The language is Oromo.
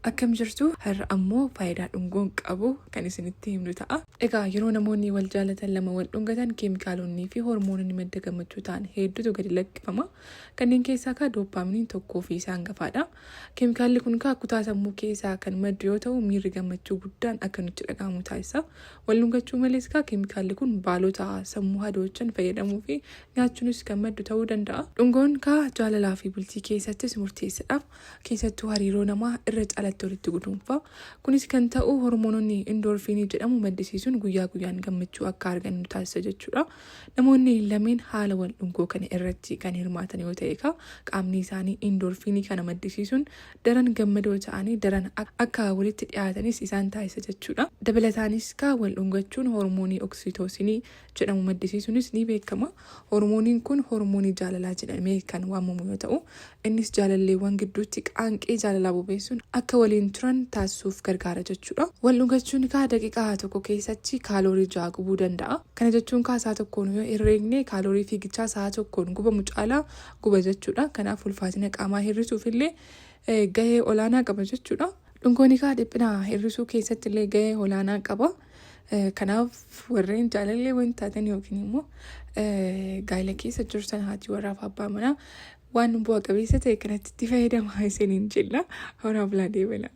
Akkam jirtu? Har'a ammoo faayidaa dhungoon qabu kan isinitti himnu ta'a. Egaa yeroo namoonni wal jaalatan lama wal dhungatan keemikaalonnii fi hormoononni madda gammachuu ta'an hedduutu gadi lakkifama. Kanneen keessaa kaa dooppaaminiin tokkoo fi isa hangafaadha. Keemikaalli kun kaa kutaa sammuu keessaa kan maddu yoo ta'u miirri gammachuu guddaan akka nutti dhaga'amu taasisa. Wal dhungachuu malees kaa keemikaalli kun baalota sammuu hadoochan fayyadamuu fi nyaachuunis kan maddu ta'uu danda'a. Dhungoon kaa jaalalaa fi bultii keessattis murteessadha. Keessattuu hariiroo namaa irra caalatti walitti guduunfa. Kunis kan ta'u hormoononni indoorfiinii jedhamu maddisiisuun guyyaa guyyaan gammachuu akka argannu taasisa jechuudha. Namoonni lameen haala wal dhungoo kana irratti kan hirmaatan yoo ta'e egaa qaamni isaanii indoorfiinii kana maddisiisuun daran gammadoo ta'anii daran akka walitti dhiyaatanis isaan taasisa jechuudha. Dabalataanis kaa wal dhungachuun hormoonii oksitoosinii jedhamu maddisiisuunis ni beekama. Hormooniin kun hormoonii jaalalaa jedhamee kan waamamu yoo ta'u, innis jaalalleewwan gidduutti qaanqee jaalalaa bobeessuun akka waliin turan taasisuuf gargaara jechuudha. Wal dhungachuun kaa daqiiqaa tokko keessatti kaaloorii 6 gubuu danda'a. Kana jechuun kaa sa'a tokkoon yoo herreegne kaaloorii fiigichaa sa'a tokkoon gubamu caalaa guba jechuudha. Kanaaf ulfaatina qaamaa hir'isuuf illee gahee olaanaa qaba jechuudha. Dhungoon kaa dhiphina hir'isuu keessatti illee gahee olaanaa qaba. Kanaaf warreen jaalalleewwan taatan yookiin immoo gaa'ela keessa jirtan haati warraaf abbaa manaa waan bu'a qabeessa ta'e kanatti itti fayyadamaa isiniin jenna. Horaa bulaa deebanaa.